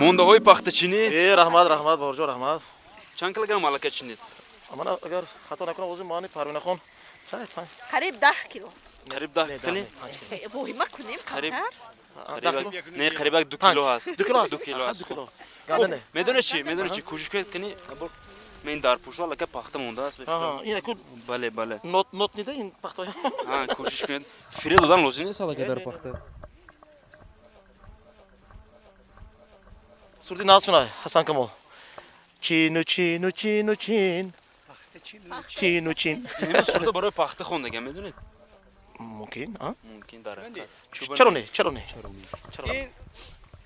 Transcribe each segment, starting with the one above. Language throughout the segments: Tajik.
Мондаҳои пахтачинӣ. Э, раҳмат, раҳмат, Баҳорҷон, раҳмат. Чанд килограмм аллакай чинид? Ман агар хато накунам, ҳозир мани Парвинахон қариб 10 кило. Қариб 10 кило? Воҳима кунем камтар. Не, қариб як 2 кило ҳаст. 2 кило ҳаст? 2 кило ҳаст. 2 кило. Медонед чӣ? Медонед чӣ? Кӯшиш кунед кани мен дар пушта аллакай пахта мондааст. Ин аку Бале, бале. Нот нот нида ин пахта. Ҳа, кӯшиш кунед. Фиреб додан лозим нест аллакай дар пахта. Сурди насунай Ҳасан Камол. Чину чину чину чин. Чину чин. Ин сурда барои пахта хондаган, медонед? Мумкин, а? Мумкин дар ҳақиқат. Чаро не? Чаро не? Чаро не?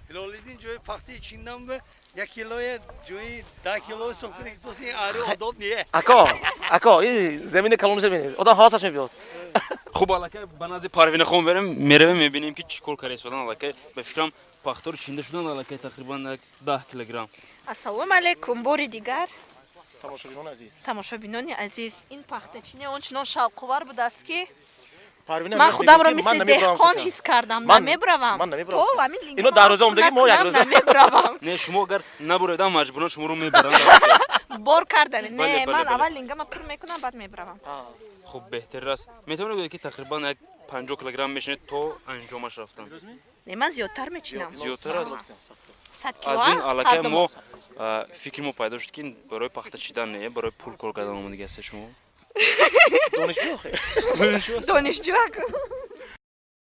Ҳилолиддин ҷои пахтаи чиндан ба 1 килоя ҷои 10 кило сохтани ин ари одоб не. Ако, ако, ин замини калон замини. Одам ҳавасаш мебиёд. Хуб, аллакай ба назди Парвинахон берем, меравем, мебинем ки чӣ кор карда истодан аллакай. Ба фикрам пахтаро чинда шудан аллакай тақрибан 10 килограмм. Ассалому алайкум, бори дигар. Тамошобинони азиз. Тамошобинони азиз, ин пахтачини ончунон шавқовар будааст ки ман худамро мисли деҳқон ҳис кардам. Намебравам. То ино 10 рӯза омдаги, мо як рӯза намебравам. Не, шумо агар набуредам, маҷбуран шуморо мебарам. Бор кардани. Не, ман аввал лингама пур мекунам, баъд мебравам. Хуб, беҳтар аст. Метавонед гӯед ки тақрибан як 50 килограмм мешинед то анҷомаш рафтан? Не, ман зиёдтар мечинам. Зиёдтар аст? Аз ин аллакай мо фикри мо пайдо шуд ки барои пахта чидан не, барои пул кор кардан омадагӣ ҳастед шумо. Донишҷӯ? Донишҷӯ.